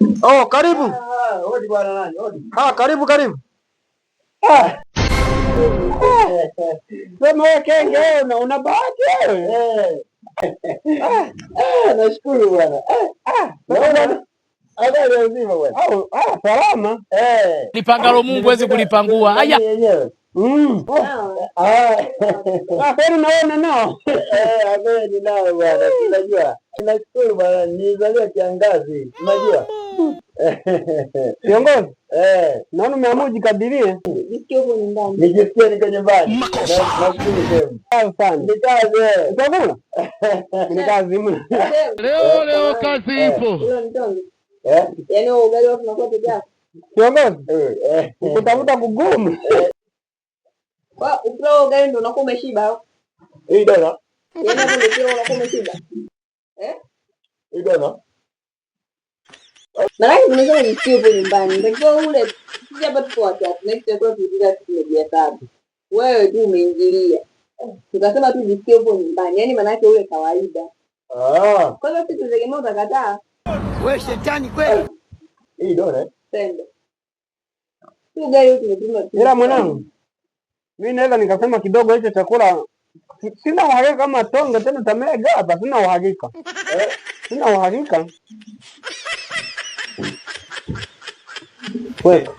Oh, karibu. Ah, hodi bwana nani? Hodi. Ah, karibu karibu. Ah. Sema wewe kenge wewe una bahati wewe. Eh. Ah, ah, nashukuru bwana. Ah, naona habari ya uzima bwana. Au ah, salama. Eh. Lipangalo Mungu hawezi kulipangua. Haya. Yenyewe. Ah. Ah, kweli naona nao. Eh, ameni nao bwana. Unajua. Nashukuru bwana, nilizaliwa kiangazi. Unajua? Kiongozi. Eh, naona umeamua ujikadirie. Nisikie huko nyumbani. Nijisikie niko nyumbani. Nashukuru sehemu. Sana. Ni kazi eh. Utakula? Ni kazi mno. Leo leo kazi ipo. Ule mtonge. Eh? Yaani huo ugali watu unakuwa peke yako. Kiongozi. Eh. Kutafuta kugumu. Kwa ukila huo ugali ndio unakuwa umeshiba au? Hii dona. Yaani hapo ndio ukila unakuwa umeshiba. Eh? Hii dona. Maanake tumesema nisikie huko nyumbani. Nitakiwa ule sisi hapa tuko watatu. Na hiki chakula tulipika tumejihesabu. Wewe tu umeingilia. Tukasema tu jisikie huko nyumbani. Yaani maanake ule kawaida. Ah. Kwa hiyo sisi tutegemea utakataa. Wewe shetani kweli. Hii dona. Pende. Tu ugali huu tumepima tu. Ila mwanangu, mimi naweza nikasema kidogo hicho chakula sina uhakika kama tonge tena tamega hapa, sina uhakika. Sina uhakika. Weka.